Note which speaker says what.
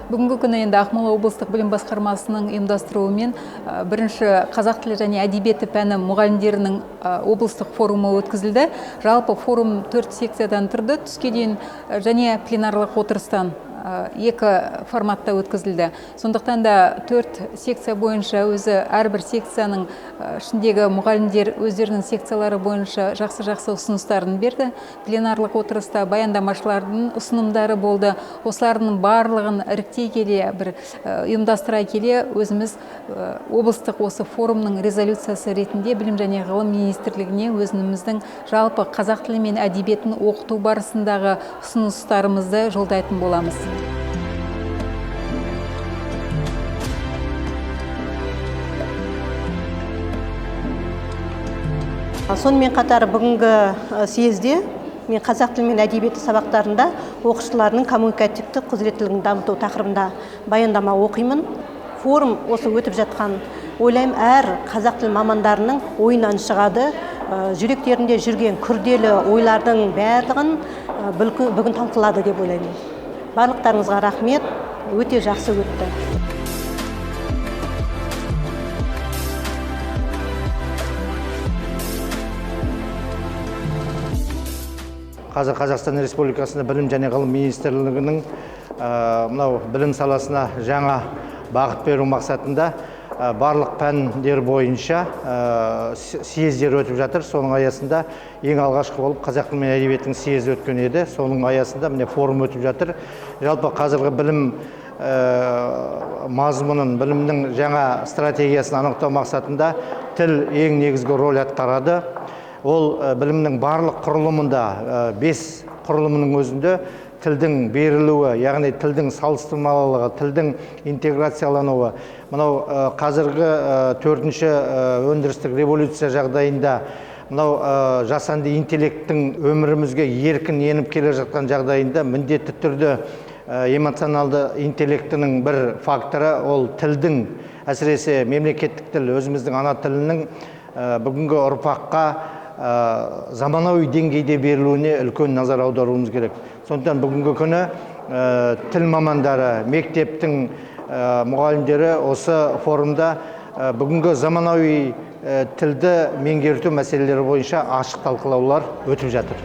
Speaker 1: Бүгінгі күні енді Ақмола облыстық білім басқармасының ұйымдастыруымен бірінші қазақ тілі және әдебиеті пәні мұғалімдерінің облыстық форумы өткізілді. Жалпы форум 4 секциядан тұрды, түске дейін және пленарлық отырыстан екі форматта өткізілді. Сондықтан да 4 секция бойынша өзі әрбір секцияның ішіндегі мұғалімдер өздерінің секциялары бойынша жақсы-жақсы ұсыныстарын берді. Пленарлық отырыста баяндамашылардың ұсынымдары болды. Осылардың барлығын іріктей келе, бір ұйымдастыра келе өзіміз облыстық осы форумның резолюциясы ретінде Білім және ғылым министрлігіне өзіміздің жалпы қазақ тілі мен әдебиетін оқыту барысындағы ұсыныстарымызды жолдайтын боламыз.
Speaker 2: Сонымен қатар бүгінгі съезде мен қазақ тілі мен әдебиеті сабақтарында оқушылардың коммуникативті құзыреттілігін дамыту тақырыбында баяндама оқимын. Форум осы өтіп жатқан, ойлаймын, әр қазақ тілі мамандарының ойынан шығады, жүректерінде жүрген күрделі ойлардың барлығын бүгін талқылады деп ойлаймын. Барлықтарыңызға рахмет, өте жақсы өтті.
Speaker 3: Қазір Қазақстан Республикасында Білім және ғылым министрлігінің мынау білім саласына жаңа бағыт беру мақсатында барлық пәндер бойынша съездер өтіп жатыр. Соның аясында ең алғашқы болып қазақ тілі мен әдебиетінің съезі өткен еді. Соның аясында міне форум өтіп жатыр. Жалпы қазіргі білім мазмұнын, білімнің жаңа стратегиясын анықтау мақсатында тіл ең негізгі роль атқарады. Ол білімнің барлық құрылымында, 5 құрылымының өзінде тілдің берілуі, яғни тілдің салыстырмалылығы, тілдің интеграциялануы. Мынау қазіргі 4-ші өндірістік революция жағдайында, мынау жасанды интеллекттің өмірімізге еркін еніп келе жатқан жағдайында міндетті түрде эмоционалды интеллектінің бір факторы ол тілдің, әсіресе мемлекеттік тіл, өзіміздің ана тілінің бүгінгі ұрпаққа заманауи деңгейде берілуіне үлкен назар аударуымыз керек. Сондықтан бүгінгі күні тіл мамандары, мектептің мұғалімдері осы форумда бүгінгі заманауи тілді меңгерту мәселелері бойынша ашық талқылаулар өтіп жатыр.